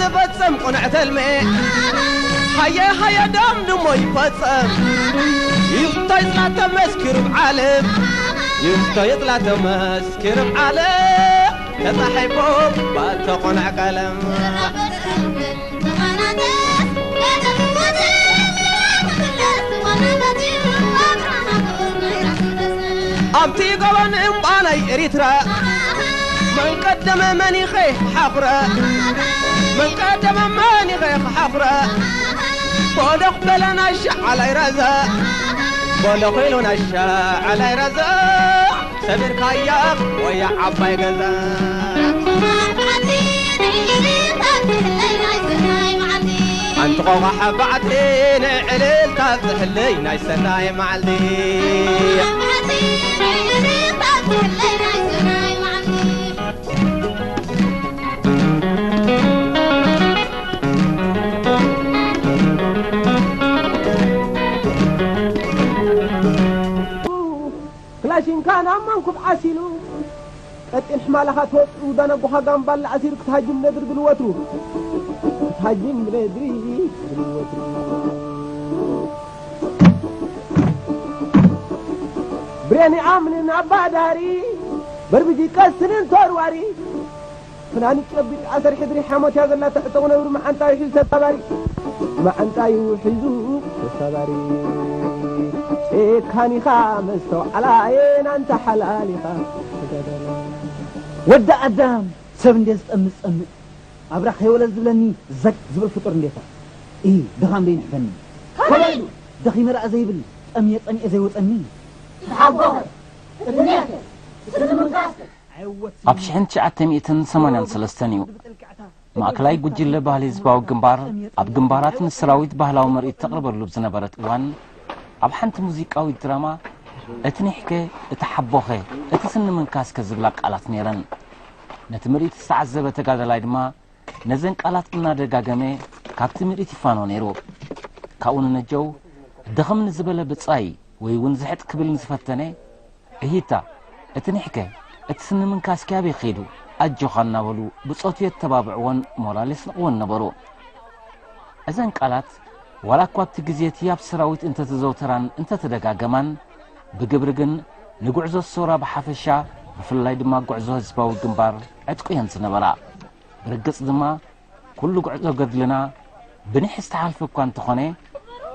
ዝፈጸም ቁኑዕ ተልሜ። ሃየ ሃየ ደምድሞ ይፈጸም። ይፍቶ ይጽላተ መስኪሩ ብዓለም። ይፍቶ ይጽላተ መስኪሩ ብዓለም። ተጻሒፉ ባቶ ቁኑዕ ቀለም። ኣብቲ ጎቦን እምባ ናይ ኤሪትራ፣ መን ቀደመ መን ይኸ ሓኹረ፣ መን ቀደመ መን ይኸ ሓኹረ። ቦሎኽ በለ ናይ ሸዓላይ ረዘ፣ ቦሎኽ ኢሉ ናይ ሸዓላይ ረዘ። ሰቢርካያ ወይ ዓባይ ገዛ። ኣንቲ ቆቋሕ ባዕቲ ንዕልልታ ትሕልይ ናይ ሰናይ መዓልቲ። ክላሽንካ ናብ መንኩብ ዓሲሉ፣ ቀጢን ሕማላኻ ትወጽኡ፣ ዳነጎኻ ጋምባላ ዓሲሩ ክትሃጅም ነድሪ ድልወትሩ። ክትሃጅም ነድሪ ድልወትሩ። ብሬን ይኣምንን ኣባዳሪ፣ በርብጂ ቀስንን ተወርዋሪ። ፍናን ጨቢጥ ዓሰር ሕድሪ ሓሞት እያ ዘላ፣ ተዕጠቑ ነብሪ መዓንጣ ይሕዝ ተሳባሪ፣ መዓንጣ ይሕዙ ተሳባሪ። ጭካኒኻ መስተውዓላየን ኣንታ ሓላሊኻ ተጋዳላይ። ወዲ ኣዳም ሰብ እንዴ ዝጠምእ ዝጸምእ፣ ኣብራኽ ከይወለ ዝብለኒ ዘግ ዝብል ፍጡር እንዴታ። እሂ፣ ድኻም ደይንሕፈኒ። ከመይ ኢሉ? ደኺመ ደኣ ዘይብል፣ ጠምየ ጸሚኤ ዘይወጸኒ። ተሓጎኸ፣ እትንየከ፣ ስልምንካስከ። ኣብ ሽሕን ትሽዓተ ሚእትን ሰማንያን ሰለስተን እዩ። ማእከላይ ጉጅለ ባህሊ ህዝባዊ ግንባር ኣብ ግንባራት ንሰራዊት ባህላዊ ምርኢት ተቕርበሉ ብዝነበረት እዋን፣ ኣብ ሓንቲ ሙዚቃዊት ድራማ፣ "እቲ ኒሕከ፣ እቲ ሓቦኸ፣ እቲ ስኒ ምንካስከ" ዝብላ ቃላት ነይረን። ነቲ ምርኢት ዝተዓዘበ ተጋዳላይ ድማ ነዘን ቃላት እናደጋገመ ካብቲ ምርኢት ይፋኖ ነይሩ። ካብኡ ንነጀው ድኽም ንዝበለ ብጻይ ወይ እውን ዝሕጥ ክብል ንዝፈተነ፣ "እሂታ፣ እቲ ኒሕከ፣ እቲ ስኒ ምንካስከ ኣበይ ኸይዱ? ኣጆኻ" እናበሉ ብጾቱ የተባብዕዎን ሞራል የስንቕዎን ነበሩ። እዘን ቃላት ዋላ እኳ ኣብቲ ግዜ እቲ ኣብ ሰራዊት እንተተዘውተራን እንተተደጋገማን፣ ብግብሪ ግን ንጉዕዞ ሶራ ብሓፈሻ፣ ብፍላይ ድማ ጉዕዞ ህዝባዊ ግንባር ዕጥቁ እየን ዝነበራ። ብርግጽ ድማ፣ ኩሉ ጉዕዞ ገድልና ብኒሕ ዝተሓልፈ እኳ እንተኾነ፣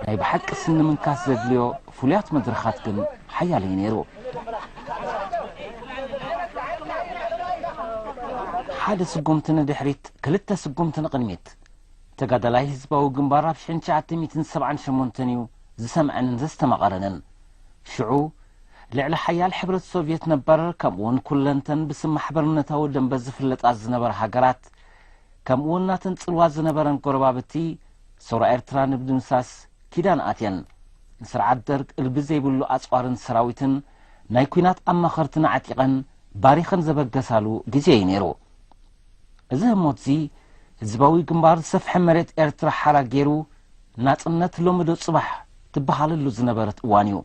ናይ ብሓቂ ስኒ ምንካስ ዘድልዮ ፍሉያት መድረኻት ግን ሓያል እዩ ነይሩ። ሓደ ስጉምቲ ንድሕሪት፣ ክልተ ስጉምቲ ንቕድሚት። ተጋዳላይ ህዝባዊ ግንባር ኣብ ሽሕን ትሽዓተ ሚእትን ሰብዓን ሸሞንተን እዩ ዝሰምዐንን ዘስተማቐረንን። ሽዑ፣ ልዕሊ ሓያል ሕብረት ሶቭየት ነበር፣ ከምኡውን ኩለንተን ብስም ማሕበርነታዊ ደንበ ዝፍለጣ ዝነበራ ሃገራት፣ ከምኡውን ናተን ጽልዋ ዝነበረን ጎረባብቲ፣ ሰውራ ኤርትራ ንምድምሳስ ኪዳን ኣትየን። ንስርዓት ደርግ እልቢ ዘይብሉ ኣጽዋርን ሰራዊትን ናይ ኲናት ኣማኸርትን ኣዕጢቐን ባሪኸን ዘበገሳሉ ግዜ እዩ ነይሩ። እዚ ህሞትዚ ህዝባዊ ግንባር ዝሰፍሐ መሬት ኤርትራ ሓራ ገይሩ ናጽነት ሎሚ ዶ ጽባሕ ትበሃለሉ ዝነበረት እዋን እዩ።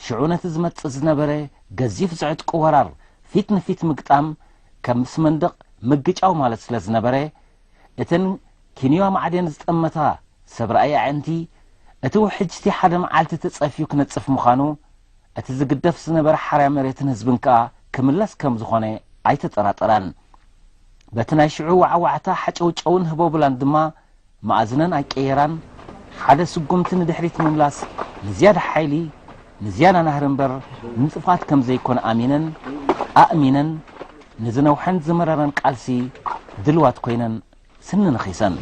ሽዑ ነቲ ዝመጽእ ዝነበረ ገዚፍ ዘዕጥቁ ወራር ፊት ንፊት ምግጣም ከም ምስ መንደቕ ምግጫው ማለት ስለ ዝነበረ፣ እተን ኪንዮ ኣማዕድየን ዝጠመታ ሰብ ራእይ ኣዕንቲ፣ እቲ ውሕጅ እቲ ሓደ መዓልቲ ተጸፍዩ ክነጽፍ ምዃኑ፣ እቲ ዝግደፍ ዝነበረ ሓርያ መሬትን ህዝብን ከኣ ክምለስ ከም ዝኾነ ኣይተጠራጠራን። በቲ ናይ ሽዑ ዋዕዋዕታ ሓጨውጨውን ህቦብላን ድማ መኣዝነን ኣይቀየራን። ሓደ ስጉምቲ ንድሕሪት ምምላስ ንዝያዳ ሓይሊ፣ ንዝያዳ ናህሪ እምበር ንጥፍኣት ከም ዘይኮነ ኣሚነን፣ ኣእሚነን፣ ንዝነውሐን ዝመረረን ቃልሲ ድልዋት ኮይነን ስኒ ነኺሰን።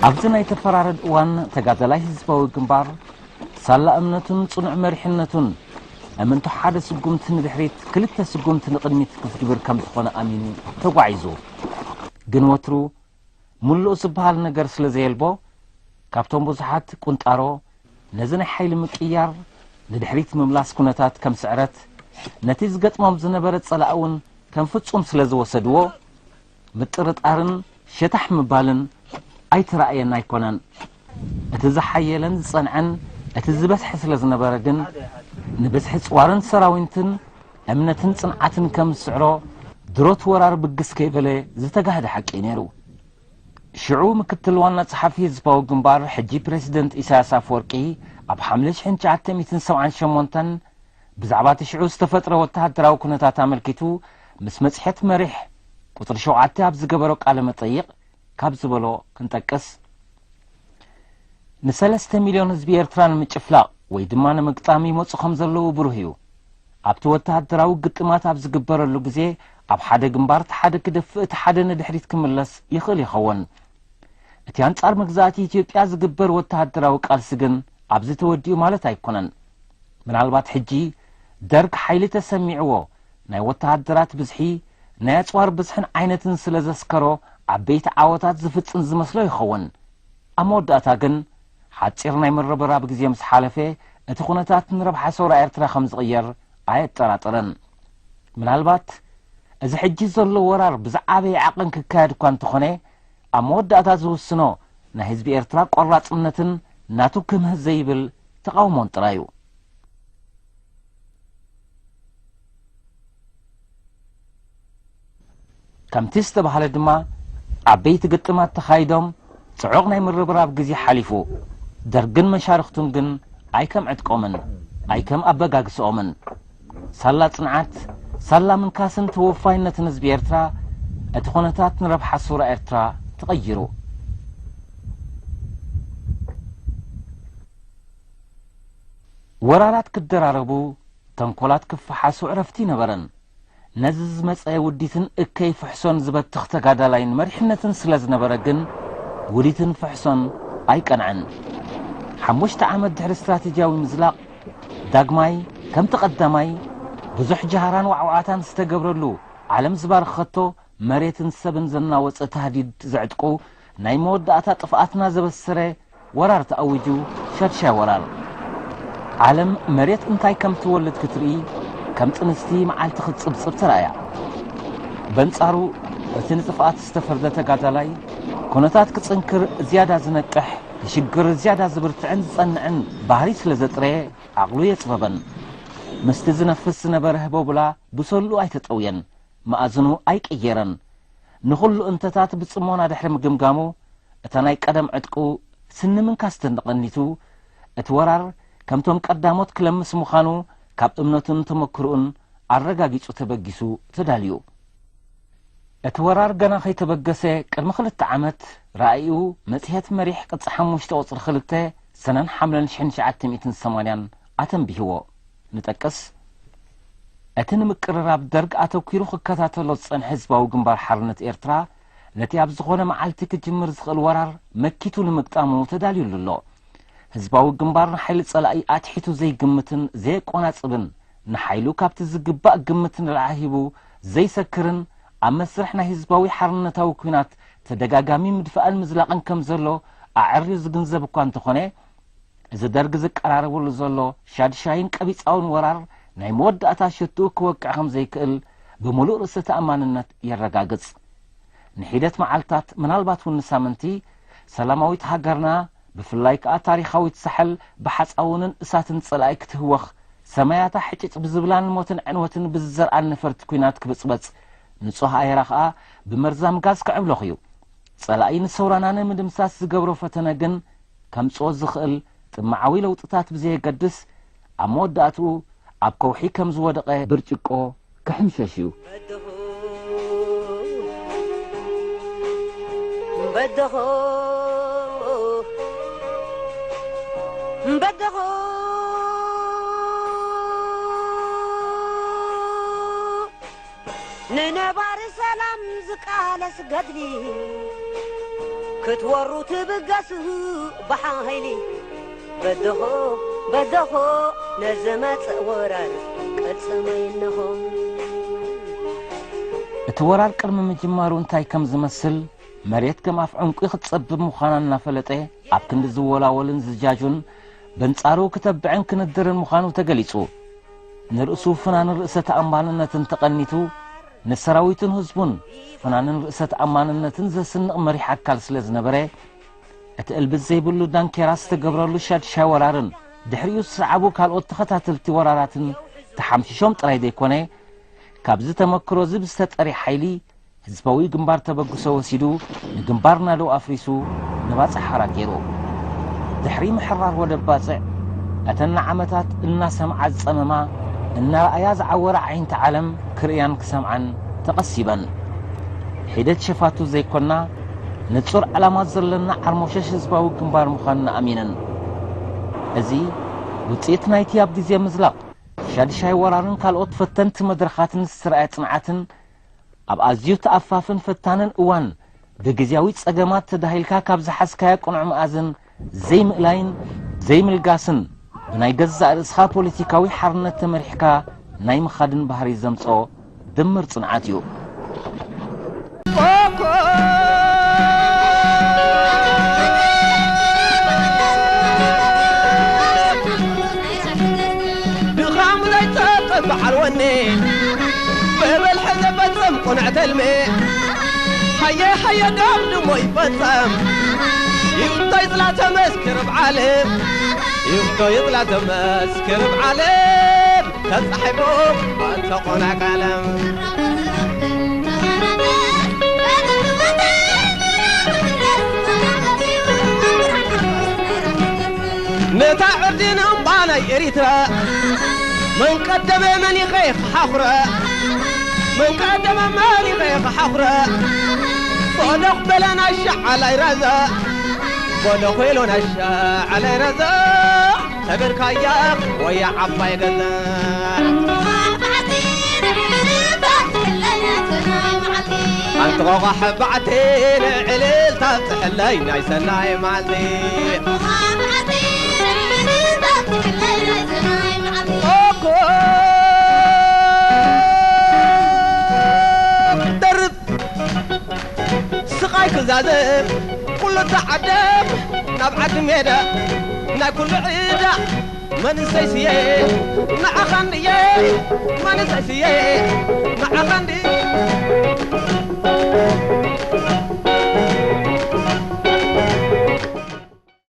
ኣብዚ ናይ ተፈራረድ እዋን ተጋዳላይ ህዝባዊ ግንባር ሳላ እምነቱን ጽኑዕ መሪሕነቱን እምንቶ ሓደ ስጉምቲ ንድሕሪት ክልተ ስጉምቲ ንቕድሚት ክትግብር ከም ዝኾነ ኣሚኑ ተጓዒዙ። ግን ወትሩ ምሉእ ዝበሃል ነገር ስለ ዘየልቦ፣ ካብቶም ብዙሓት ቁንጣሮ ነዚ ናይ ሓይሊ ምቅይያር ንድሕሪት ምምላስ ኩነታት ከም ስዕረት፣ ነቲ ዝገጥሞም ዝነበረ ጸላኢ እውን ከም ፍጹም ስለ ዝወሰድዎ፣ ምጥርጣርን ሸታሕ ምባልን ኣይተራእየን ኣይኮነን። እቲ ዝሓየለን ዝጸንዐን እቲ ዝበዝሐ ስለ ዝነበረ ግን፣ ንብዝሒ ጽዋርን ሰራዊንትን እምነትን ጽንዓትን ከም ዝስዕሮ ድሮት ወራር ብግስ ከይበለ ዝተጋህደ ሓቂ እዩ ነይሩ። ሽዑ ምክትል ዋና ጸሓፊ ህዝባዊ ግንባር፣ ሕጂ ፕሬዚደንት ኢሳያስ ኣፈወርቂ፣ ኣብ ሓምለ ሽሕን ትሽዓተ ሚእትን ሰብዓን ሸሞንተን ብዛዕባ እቲ ሽዑ ዝተፈጥረ ወተሃደራዊ ኩነታት ኣመልኪቱ ምስ መጽሔት መሪሕ ቁጽሪ ሸውዓተ ኣብ ዝገበሮ ቃለ መጠይቕ ካብ ዝበሎ ክንጠቅስ፣ ንሰለስተ ሚልዮን ህዝቢ ኤርትራ ንምጭፍላቕ ወይ ድማ ንምግጣም ይመጹ ከም ዘለዉ ብሩህ እዩ። ኣብቲ ወተሃደራዊ ግጥማት ኣብ ዝግበረሉ ግዜ፣ ኣብ ሓደ ግንባር እቲ ሓደ ክደፍእ፣ እቲ ሓደ ንድሕሪት ክምለስ ይኽእል ይኸውን። እቲ ኣንጻር መግዛእቲ ኢትዮጵያ ዝግበር ወተሃደራዊ ቃልሲ ግን ኣብዚ ተወዲኡ ማለት ኣይኮነን። ምናልባት ሕጂ ደርግ ሓይሊ ተሰሚዕዎ፣ ናይ ወተሃደራት ብዝሒ፣ ናይ ኣጽዋር ብዝሕን ዓይነትን ስለ ዘስከሮ፣ ዓበይቲ ዓወታት ዝፍጽም ዝመስሎ ይኸውን። ኣብ መወዳእታ ግን፣ ሓጺር ናይ ምርብራብ ግዜ ምስ ሓለፈ፣ እቲ ኩነታት ንረብሓ ሰውራ ኤርትራ ከም ዝቕየር ኣየጠራጥርን። ምናልባት፣ እዚ ሕጂ ዘሎ ወራር ብዝዓበየ ዓቐን ክካየድ እኳ እንተኾነ፣ ኣብ መወዳእታ ዝውስኖ ናይ ህዝቢ ኤርትራ ቆራጽነትን ናቱ ክምህ ዘይብል ተቓውሞን ጥራይ እዩ። ከምቲ ዝተባህለ ድማ፣ ዓበይቲ ግጥማት ተኻይዶም፣ ጽዑቕ ናይ ምርብራብ ግዜ ሓሊፉ። ደርግን መሻርኽቱን ግን ኣይከም ዕጥቆምን ኣይከም ኣበጋግስኦምን፣ ሳላ ጽንዓት፣ ሳላ ምንካስን ተወፋይነትን ህዝቢ ኤርትራ፣ እቲ ኩነታት ንረብሓ ሱራ ኤርትራ ተቐይሩ። ወራራት ክደራረቡ፣ ተንኮላት ክፈሓሱ ዕረፍቲ ነበረን። ነዚ ዝመጸ ውዲትን እከይ ፍሕሶን ዝበትኽ ተጋዳላይን መሪሕነትን ስለ ዝነበረ ግን፣ ውዲትን ፍሕሶን ኣይቀንዐን። ሓሙሽተ ዓመት ድሕሪ ስትራቴጂያዊ ምዝላቕ፣ ዳግማይ ከምቲ ቀዳማይ ብዙሕ ጃህራን ዋዕዋዕታን ዝተገብረሉ፣ ዓለም ዝባረኸቶ፣ መሬትን ሰብን ዘናወጸ ታህዲድ ዘዕጥቁ፣ ናይ መወዳእታ ጥፍኣትና ዘበሰረ ወራር ተኣዊጁ ሻድሻይ ወራር። ዓለም መሬት እንታይ ከም ትወልድ ክትርኢ ከም ጥንስቲ መዓልቲ ክትጽብጽብ ተራእያ። በንጻሩ እቲ ንጥፍኣት ዝተፈርደ ተጋዳላይ ኩነታት ክጽንክር ዝያዳ ዝነቅሕ፣ ንሽግር ዝያዳ ዝብርትዕን ዝጸንዕን ባህሪ ስለ ዘጥረየ ዓቕሉ የጽበበን። ምስቲ ዝነፍስ ዝነበረ ህቦብላ ብሰሉ ኣይተጠውየን። መኣዝኑ ኣይቀየረን። ንኹሉ እንተታት ብጽሞና ድሕሪ ምግምጋሙ፣ እታ ናይ ቀደም ዕጥቁ ስኒ ምንካስ ተቐኒቱ፣ እቲ ወራር ከምቶም ቀዳሞት ክለምስ ምዃኑ ካብ እምነቱን ተመክሮኡን ኣረጋጊጹ ተበጊሱ ተዳልዩ። እቲ ወራር ገና ከይተበገሰ ቅድሚ ክልተ ዓመት ራእዩ መጽሔት መሪሕ ቅጽ ሓሙሽተ ቁጽሪ ክልተ ሰነን ሓምለን ሽሕን ትሽዓተ ሚእትን ሰማንያን ኣተንቢህዎ። ንጠቅስ፣ እቲ ንምቅርራብ ደርግ ኣተኲሩ ክከታተሎ ዝጸንሐ ህዝባዊ ግንባር ሓርነት ኤርትራ፣ ነቲ ኣብ ዝኾነ መዓልቲ ክጅምር ዝኽእል ወራር መኪቱ ንምግጣሙ ተዳልዩሉ ኣሎ። ህዝባዊ ግንባር ንሓይሊ ጸላኢ ኣትሒቱ ዘይግምትን ዘየቆናጽብን፣ ንሓይሉ ካብቲ ዝግባእ ግምት ንላዕሊ ሂቡ ዘይሰክርን፣ ኣብ መስርሕ ናይ ህዝባዊ ሓርነታዊ ኲናት ተደጋጋሚ ምድፋእን ምዝላቕን ከም ዘሎ ኣዐርዩ ዝግንዘብ እኳ እንተኾነ፣ እዚ ደርግ ዝቀራረበሉ ዘሎ ሻድሻይን ቀቢጻውን ወራር ናይ መወዳእታ ሸትኡ ክወቅዕ ከም ዘይክእል ብምሉእ ርእሰ ተኣማንነት የረጋግጽ። ንሒደት መዓልታት፣ ምናልባት እውን ንሳምንቲ፣ ሰላማዊት ሃገርና፣ ብፍላይ ከኣ ታሪኻዊት ሳሕል ብሓጻውንን እሳትን ጸላኢ ክትህወኽ፣ ሰማያታ ሕጭጭ ብዝብላን ሞትን ዕንወትን ብዝዘርኣን ነፈርቲ ኲናት ክብጽበጽ፣ ንጹህ ኣየራ ከኣ ብመርዛም ጋዝ ክዕብለኽ እዩ። ጸላኢ ንሰውራና ንምድምሳስ ዝገብሮ ፈተነ ግን ከምጽኦ ዝኽእል ጥምዓዊ ለውጥታት ብዘየገድስ፣ ኣብ መወዳእትኡ ኣብ ከውሒ ከም ዝወደቐ ብርጭቆ ክሕምሸሽ እዩ። በደኹ በደኹ በደኹ ንነባሪ ሰላም ዝቃለስ ገድሊ ክትወሩ ትብገሱ ብሓይሊ። በደኹ በደኹ ነዝመጽእ ወራር ቅልጽመይ እንሆ። እቲ ወራር ቅድሚ ምጅማሩ እንታይ ከም ዝመስል፣ መሬት ከም ኣፍ ዕንቁ ክትጸብብ ምዃና እናፈለጠ፣ ኣብ ክንዲ ዝወላወልን ዝጃጁን፣ በንጻሩ ክተብዕን ክንድርን ምዃኑ ተገሊጹ። ንርእሱ ፍናንን ርእሰ ተኣማንነትን ተቐኒቱ፣ ንሰራዊቱን ህዝቡን ፍናንን ርእሰ ተኣማንነትን ዘስንቕ መሪሕ ኣካል ስለ ዝነበረ፣ እቲ እልብት ዘይብሉ ዳንኬራ ዝተገብረሉ ሻድሻይ ወራርን ድሕሪኡ ዝሰዓቡ ካልኦት ተኸታተልቲ ወራራትን ተሓምሺሾም ጥራይ ዘይኮነ፣ ካብዚ ተመክሮ እዚ ብዝተጠርየ ሓይሊ ህዝባዊ ግንባር ተበግሶ ወሲዱ ንግንባር ናደው ኣፍሪሱ ንባጽዕ ሓራ ገይሩ። ድሕሪ ምሕራር ወደብ ባጽዕ፣ እተን ንዓመታት እናሰምዓ ዝጸመማ፣ እናረኣያ ዝዓወራ ኣዒንቲ ዓለም ክርእያን ክሰምዓን ተቐሲበን። ሒደት ሸፋቱ ዘይኮና፣ ንጹር ዕላማ ዘለና ዓርሞሸሽ ህዝባዊ ግንባር ምዃንና ኣሚነን። እዚ ውጽኢት ናይቲ ኣብ ግዜ ምዝላቕ ሻድሻይ ወራርን ካልኦት ፈተንቲ መድረኻትን ዝተራእየ ጽንዓትን፣ ኣብ ኣዝዩ ተኣፋፍን ፈታንን እዋን ብግዝያዊ ጸገማት ተዳሂልካ ካብ ዝሓዝካዮ ቅኑዕ መኣዝን ዘይምእላይን ዘይምልጋስን፣ ብናይ ገዛእ ርእስኻ ፖለቲካዊ ሓርነት ተመሪሕካ ናይ ምኻድን ባህሪ ዘምጽኦ ድምር ጽንዓት እዩ። ድኻም ዘይጸቅም በዓል ወኔ፣ ብብልሒ ዝፈጸም ቁኑዕ ተልሜ። ሃየ ሃየ ደምድሞ ይፈጸም፣ ይፍቶ ይጽላ ተመስክር ብዓለም፣ ይፍቶ ይጽላ ተመስክር ብዓለም። ተጻሒፉ በተኾነ ቀለም። ነታ ዕርዲ እምባ ናይ ኤሪትራ፣ መን ቀደመ መን ይኸ ክሓኹረ፣ መን ቀደመ መን ይኸ ክሓኹረ። በደኽ በለ ናሻ ዓላይ ረዘ፣ በደኽ ኢሉ ናሻ ዓላይ ረዘ። ሰገድካያ ወይ ዓባይ ገዛ። ኣንቲ ቆቋሕ ባዕቲ ንዕልልታ ትሕለይ ናይ ሰናይ መዓልቲ። ኦኮ ደርብ ስቓይ ክዛዘም ኩሉ ተዓደም ናብ ዓዲ ሜዳ ናይ ኩሉ ዕዳ መንሰይ ስየ ንዓኻ እንድየ መንሰይ ስየ ንዓኻ እንድየ